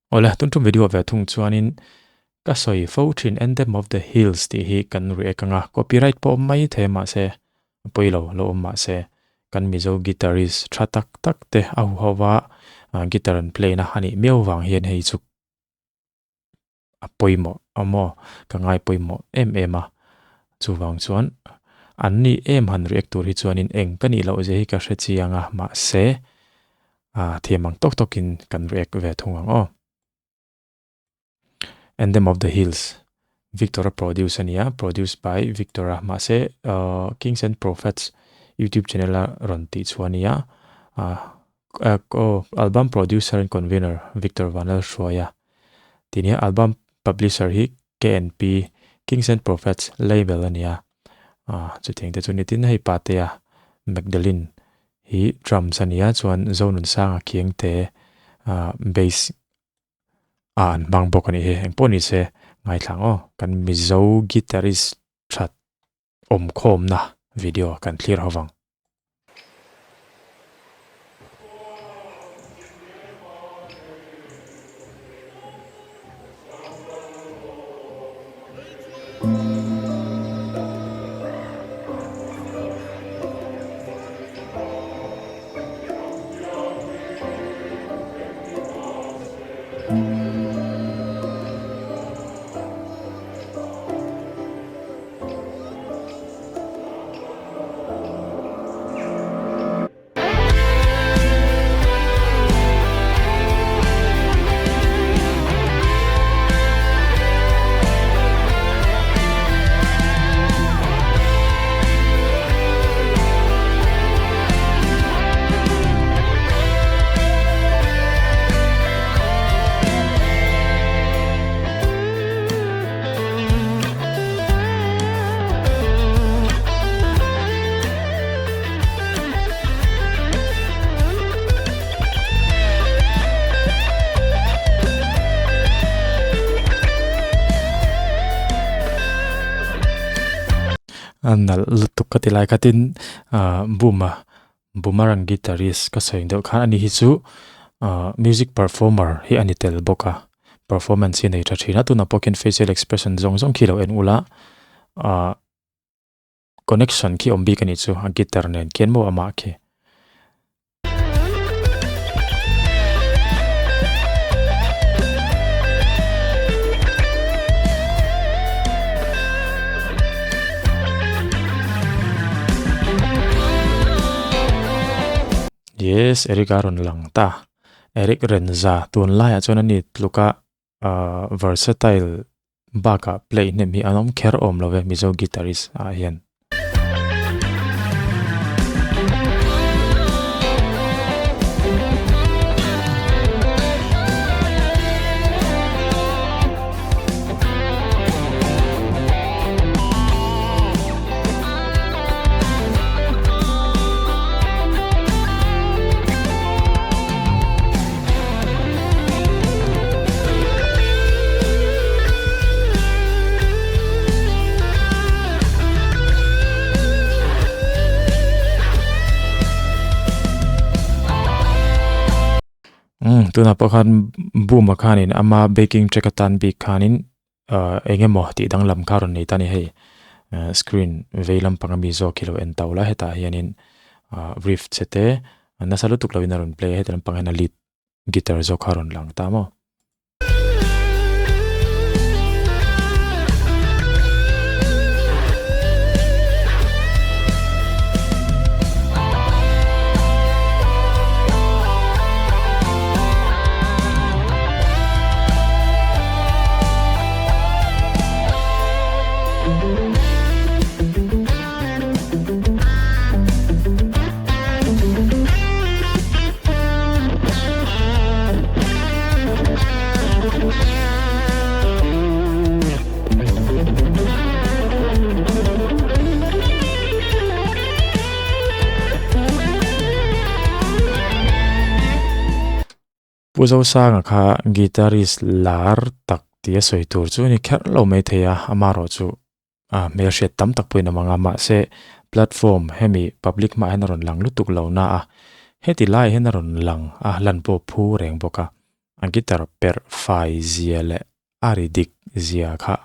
Awle, tun tum video ve thung chuanin ka sawi fo thin Anthem of the Hills tih hi kan react anga, copyright pawh awm mai thei mahse a pawi lo lo awm mahse kan Mizo guitarist tha tak tak te a huho va guitar an play na a nih miau vang hian hei chu a pawimawh a maw ka ngai pawimawh em em a, chuvang chuan an ni em han react tur hi chuanin eng ka nih loh zia hi ka hre chiang a mahse ah thiam ang tawk tawkin kan react ve thung ang aw. Anthem of the Hills Victor-a produce a ni a, produced by Victor-a mahse ah Kings and Prophets YouTube channel a rawn tih chhuah a ni a ah Aw, album producer and convener Victor Vanlalhruaia tih nia album publisher hi KNP, Kings and Prophets, label a nia. Ah, chutiang te chu nitin hei Patea Magdalene hi drums a nia chuan Zonunsanga Khiangte ah bass ah an hmang bawk a nih hi. Engpawh ni se ngaithla ang aw, kan Mizo guitarist that awmkhawmna video kan thlir ho vang. A nalh lutuk ka ti lai khatin ah buma Boomerang guitarist ka sawi deuh khan ani hi chu ah music performer hi a ni tel bawk a performance hi a nei tha thin a tunah pawh khian facial expression zawng zawng khi lo en ula ah connection khi awm bik a nih chu a guitar nen khian maw amah khi. Yes, Eric a rawn lang ta. Eric Renza tunlaiah chuan a ni tluka ah versatile bakah play hnem hi an awm kher awm lo ve Mizo guitarist ah hian. Umm tunah pawh khan boom ah khanin ama baking track atan bik khanin Ahh eng emaw tih danglam kha rawn nei ta a ni hei ahh screen vei lampang ami zawk hi lo en tau la hetah hianin ahh riff che te nasa lutuk lovin a rawn play a heti lampang hian a lead guitar zawk kha a rawn lang ta maw. Pu Zosanga kha guitarist lar tak tia sawi tur chu a ni kher lo mai thei a, amaherawhchu a hmelhriat tam tak pawhin a mang a, mahse platform hemi public hmaah hian a rawn lang lutuk lo na a, heti laiah hian a rawn lang a, lan pawh phu reng bawk a. A guitar perh fai zia leh a ri dik zia kha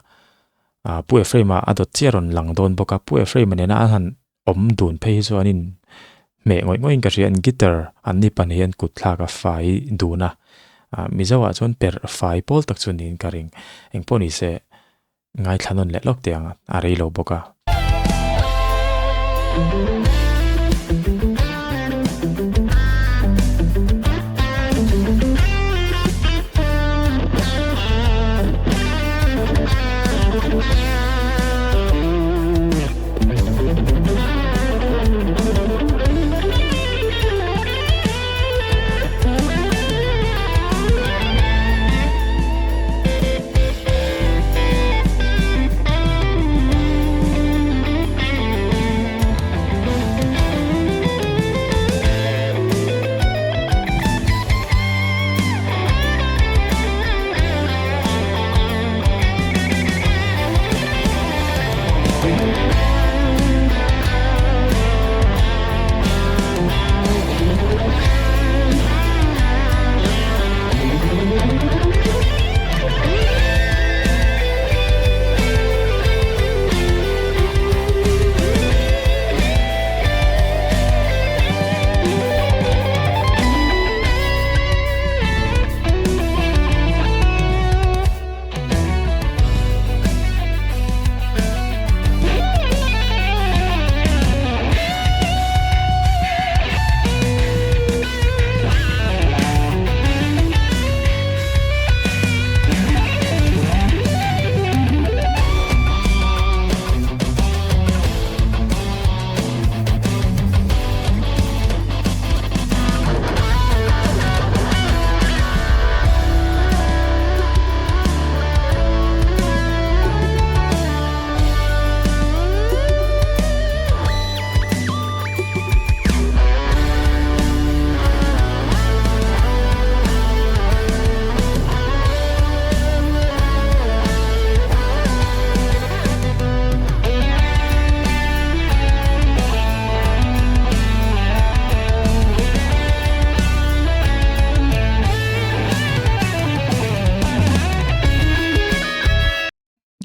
Pu Ephraim-a a dawt chiah rawn lang dawn bawk a, Pu Ephraim-a nena an han awm dun phei hi chu an in hmeh ngawih ngawih in ka hria, an guitar an ni pahnih hian kut thlak a fai dun a, Mizo ah chuan perh fai pawl tak chu niin ka ring, engpawh ni se Ngaithla nawn leh lawk teh ang a rei lo bawk a.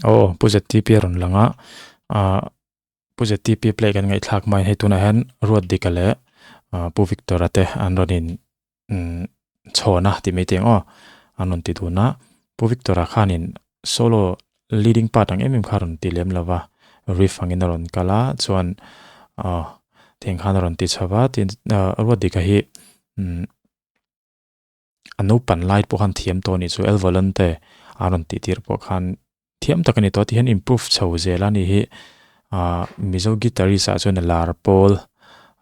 Aw, Pu ZTP a rawn lang a, ah Pu ZTP play kan ngaihthlak mai hei tunah hian Ruatdika leh Pu Victor-a te an rawn in chhawn a tih mai teng aw an rawn ti dun a Pu Victor-a khanin solo leading part ang em em kha a rawn ti lem lo va riff angin a rawn kal a chuan aw tiang khan a rawn ti chho va tin Ruatdika hi A naupan lai pawh khan thiam tawh a nih chu El Volante a rawn tih tir pawh khan thiam tak a ni tawh a ti hian improve chho zel a ni hi ah Mizo guitarist ah chuan a lar pawl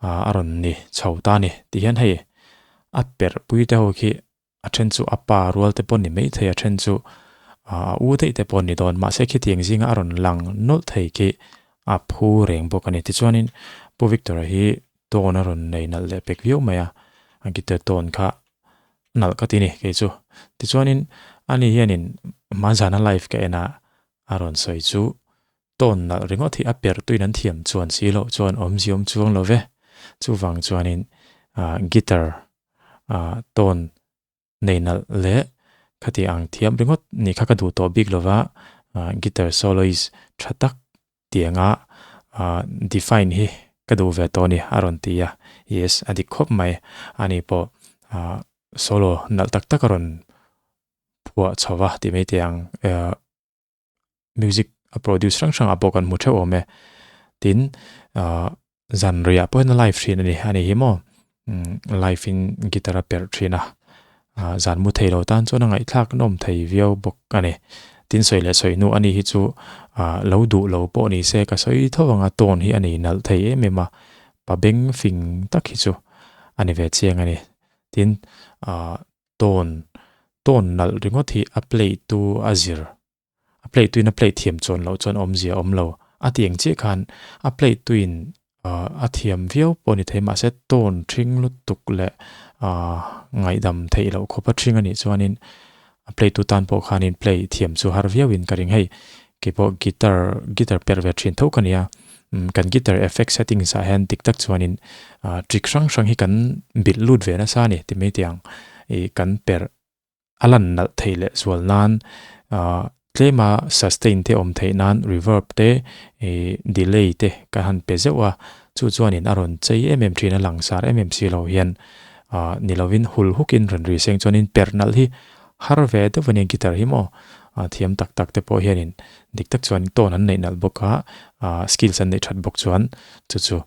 ah a rawn ni chho ta a ni ti hian hei a perh pui te ho khi a then chu a pa rual te pawh ni mai thei a then chu ah a u daih te pawh a ni dawn mahse khitiang zinga a rawn lang nawlh thei khi a phu reng bawk a ni tichuanin Pu Victor-a hi Tone a rawn nei nalh leh pek viau mai a, a guitar tone kha nalh ka ti ni kei chu. Tichuanin ani hianin hmanzana live ka en a, a rawn sawi chu tone nalh ringawt hi a perh tuin an thiam chuan si loh chuan awmzia awm chuang lo ve. Chuvang chuanin guitar tone nei nalh leh khati ang thiam ringawt nih kha ka duh tawh bik lova guitar soloist tha tak tianga define hi ka duh ve tawh a ni a rawn ti a, yes a dik khawp mai ani pawh solo nalh tak tak a rawn phuah chho va tih mai teh ang. Music a produce hrang hrang ah pawh kan hmu theuh awm e. Tin ah zan riah pawh hian a live thin a ni a ni hi maw live in guitar a perh thin a ah zan mu thei lo tan chuan a ngaihthlak nawm thei viau bawk a ni. Tin sawi leh sawi hnu a ni hi chu ah lo duh lo pawh ni se ka sawi tho ang a tone hi a nei nalh thei em em a pa beng fing tak hi chu a ni ve chiang a ni. Tin ah tone tone nalh ringawt hi a play tu a zir. A play tuin a play thiam chuan loh chuan awmzia a awm lo. A ti eng chiah khan a play tuin a thiam viau pawh ni thei mahse tone thing lutuk leh ngaihdam theih loh khawpa thing a nih chuanin a play tu tan pawh khanin play thiam chu har viauin ka ring. Hei keipawh guitar guitar perh ve thin tho ka nia kan guitar effect settings ah hian dik tak chuanin trick hrang hrang hi kan bilh lut ve nasa a ni ti mai teh ang ih kan perh. A lan nalh theih leh zual nan tlema sustain te awm theih nan reverb te ih delay te ka han pe zeuh a, chu chuanin a rawn chei em em thin a langsar em em si lo hian ah ni lovin hul hukin rawn ri seng chuanin perh nalh hi har ve deuh a nia guitar hi maw ah thiam tak tak te pawh hianin dik tak chuan tone an neih nalh bawk a ah skills an neih that bawk chuan chu chu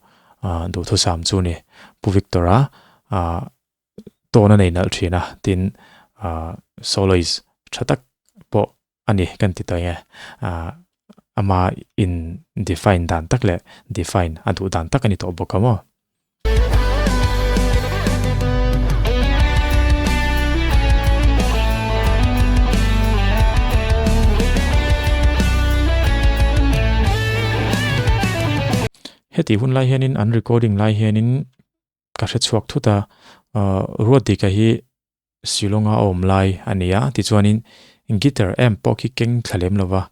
ah duhthusam chu a ni Pu Victor-a ah. tawn a nei nalh thin a, tin ah soloist tha tak pawh a ni kan ti tawh eng e, ah ama in define dan tak leh define a duh dan tak a ni tawh bawk a maw. Heti hun lai hianin an recording lai hianin Ka hre chhuak thut a, Ruatdika hi Shillong-a a awm lai a ni a, tichuanin guitar amp pawh khi keng thla lem lo va,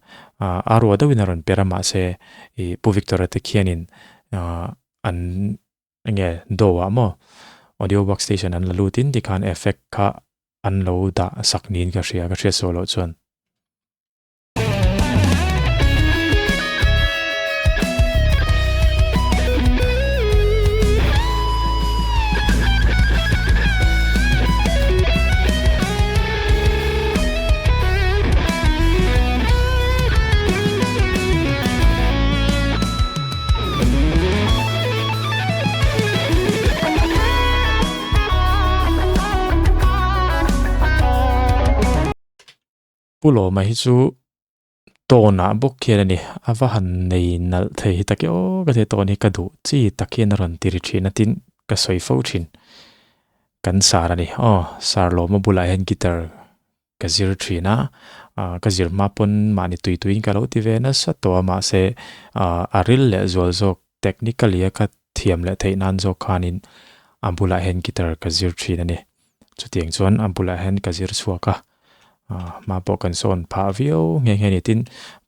a ruah deuhin a rawn per a mahse ih Pu Victor-a te khianin an enge do-ah maw audio workstation an la lutin tikhan effect kha an lo dah sak niin ka hria, ka hriat sual loh chuan. Pu Lawma hi chu tawnah bawk khian a ni, a va han nei nalh thei hi tak e aw ka ti a, tawn hi ka duh chi tak hian a rawn ti ri thin a tin ka sawi fo thin. Kan sar a ni aw, sar Lawma bulah hian guitar ka zir thin a, ka zir hma pawn mahni tui tuiin ka lo ti ve nasa tawh a mahse a ril leh zual zawk technically a ka thiam leh theih nan zawk khanin a bulah hian guitar ka zir thin a ni. Chutiang chuan a bulah hian ka zir chhuak a, hma pawh kan sawn phah viau nghe nghe a ni. Tin,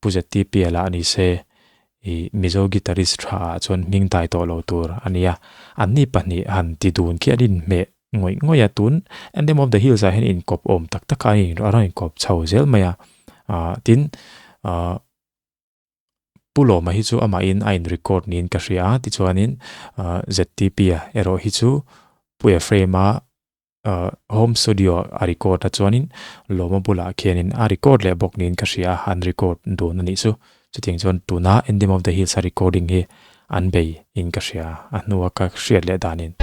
Pu ZTP a lah ni se, ih Mizo guitarist tha ah chuan hming dai tawh lo tur a nia. Anni pahnih han ti dun khi an inhmeh ngawih ngawih a, tun Anthem of the Hills ah hian inkawp awm tak tak a rawn inkawp chho zel mai a. Tin, Pu Lawma hi chu amahin a in record niin ka hria a, tichuanin ZTP a erawh hi chu Pu Ephraim-a home studio a record a chuanin Lawma bulah khianin a record leh bawk niin ka hria a, an record dun a nih chu. Chutiang chuan tuna Endem of the Hills a recording hi an bei in ka hria a hnua ka hriat leh danin.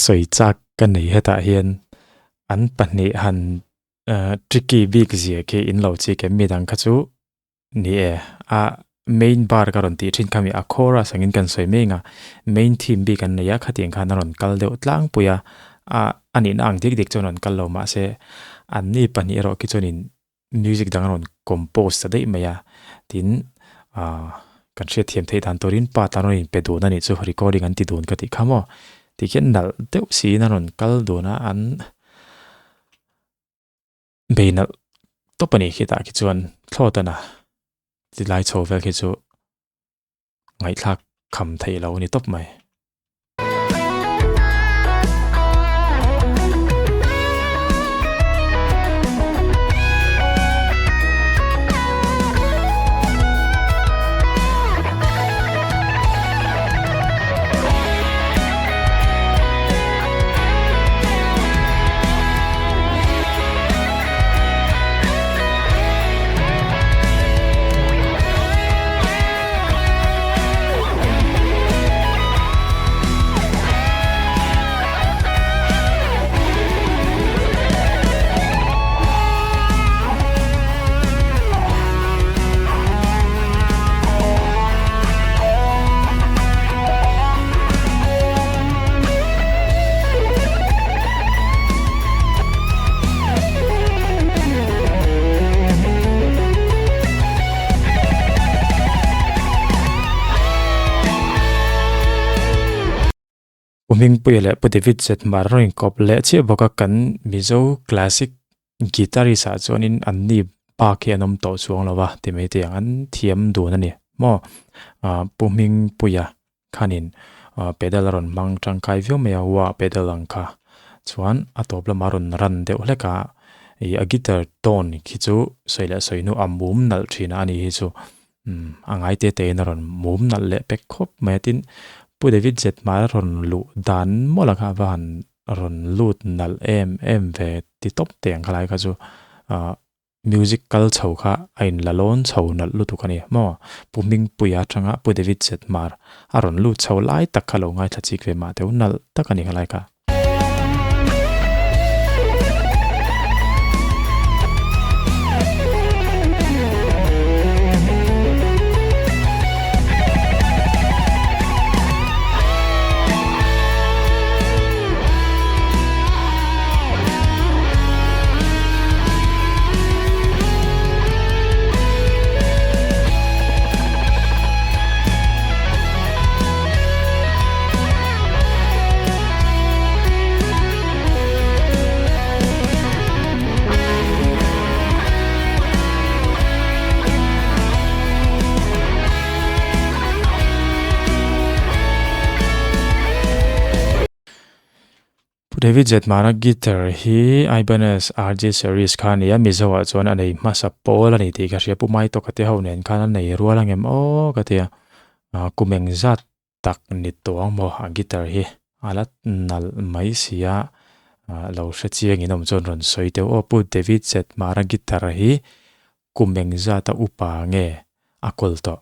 Sawi chak ka nei hetah hian an pahnih han tricky bik zia khi in lo chik em midang kha chu ni e a main bar ka rawn tih thin kha mi a chorus angin kan sawi mek a main theme bik an nei a khatiang khan a rawn kal deuh tlangpui a a nihna ang dik dik chuan a rawn kal lo mahse anni pahnih erawh khi chuanin Music dang a rawn compose ta daih mai a, tin ah kan hriatthiam theih dan turin pa tan rawn inpe dun a nih chu recording an ti dun ka tih kha maw tih khian nalh deuh siin a rawn kal dun a an bei nalh tawp a nih khi tah khi chuan thlawt a na ti lai chho vel khi chu ngaihthlak kham theih lo a ni tawp mai. Hmingpuia leh Pu David Zetmar rawn inkawp leh chiah bawk a, kan Mizo classic guitarist ah chuanin anni bak hi an awm tawh chuang lo va ti mai teh ang, an thiam dun a ni maw? Pu Hmingpuia khanin pedal a rawn hmang tangkai viau mai a, wah pedal ang kha chuan a tawp lamah a rawn ran deuh hlek a, ih a guitar tone khi chu sawi leh sawi hnu a mum nalh thin a ni hi chu umm a ngai te te in a rawn mum nalh leh pek khawp mai a tin Pu David Zetmar a rawn luh dan mawlh a kha a va han rawn lut nalh em em ve ti tawp teh ang khalai kha chu ah Music kal chho kha a in la lawn chho nalh lutuk a ni maw? Pu Hmingpuia atanga Pu David Zetmar a rawn lut chho lai tak kha lo ngaithla chik ve mah teu nalh tak a ni khalai kha. Pu David Zetmara guitar hi Ibanez RG series kha a ni a, Mizo ah chuan a nei hmasa pawl a ni tih ka hria, Pu Maitawka te ho nen khan a nei rual ang em aw ka ti a, kum eng zat tak ni tawh ang maw a guitar hi a la nalh mai si a, lo hre chiang in awm chuan rawn sawi deuh aw Pu David Zetmara guitar hi kum eng zat a upa nge a kawl tawh.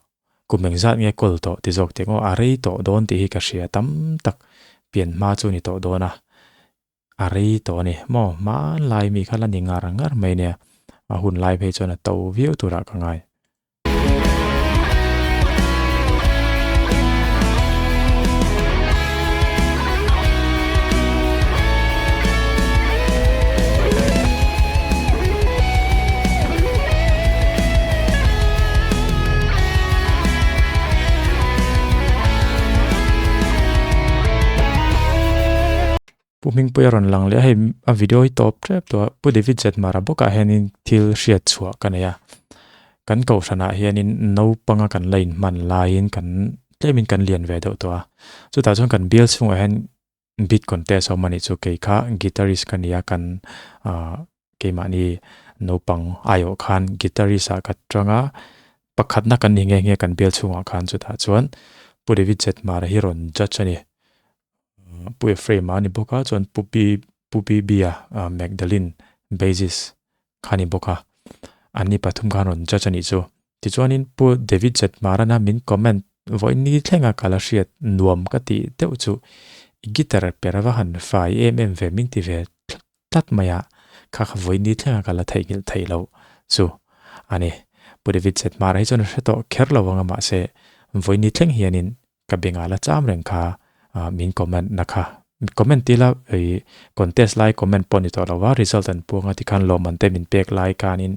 Kum engzat nge kawl tawh ti zawk teh maw a rei tawh dawn tih hi ka hria tam tak pian hma chu ni tawh dawn a, a rei tawh a ni maw hmanlai mi kha la ni ngar ngar mai nia a hun lai phei chuan a to viau turah ka ngai. Pu Hmingpuia rawn lang leh a, hei a video hi tawp tep tawh a, Pu David Zetmara bawkah hianin thil hriat chhuah ka nei a, kan kohhranah hianin naupanga kan la inhman laiin kan tlemin kan lian ve deuh tawh a, chutah chuan kan bial chhungah hian Beat contest awm anih chu kei kha guitarist ka nia kan ah keimahni naupang aiawh khan guitarist ah ka tang a pakhatna kan ni nghe nghe kan bial chhungah khan chutah chuan Pu David Zetmara hi rawn judge a ni Pu Ephraim a ni bawk a chuan Pu P Pu P_B a Magdalene bassist kha a ni bawk a anni pathum khan rawn judge a nih chu. Tichuanin Pu David Zetmarana min comment vawiin ni thlenga ka la hriat nuam ka tih deuh chu i guitar per va han fai em em ve min ti ve tlat mai a, kha kha vawiin ni thlenga ka la theihnghilh theih loh chu a ni. Pu David Zetmara hi chuan a hre tawh kher lo ang a mahse vawiin ni thleng hianin Ka bengah la cham reng kha min comment na kha. Comment tila ih contest lai comment pawh ni tawh lo va, result an puang a tikhan lawmman te min pek lai khanin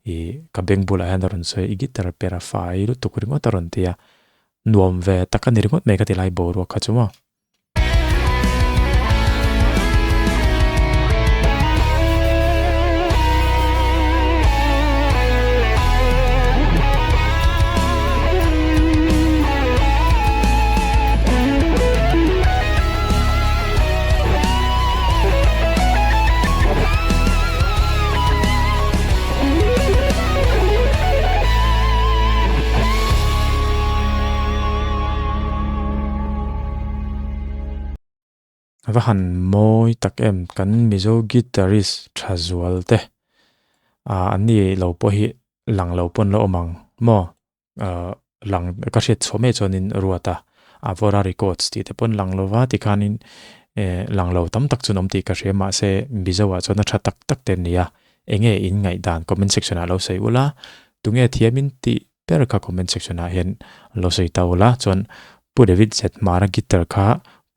ih ka beng bulah hian a rawn sawi a, i guitar per a fai lutuk ringawt a rawn ti a, nuam ve tak a ni ringawt mai ka ti lai boruak kha chu maw. A va han mawi tak em kan Mizo guitarist tha zual te ah an ni lo pawh hi lang lo pawn la awm ang maw ah lang ka hriat chhuah mai chuanin ruat a Avora records tih te pawn lang lova tikhanin eh lang lo tam tak chu an awm tih ka hria mahse Mizo ah chuan a tha tak tak te an ni a eng nge in ngaihdan comment section ah lo sawi ula tunge thiamin tih ber kha comment section ah hian lo sawi ta ula chuan Pu David Zetmara guitar kha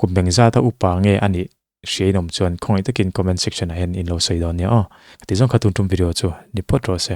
kum beng zat a upa nge a nih hria in awm chuan khawngaih takin comment section ah hian in lo sawi dawn nia aw. Ka ti zawng kha tun tum video chu ni phawt rawh se.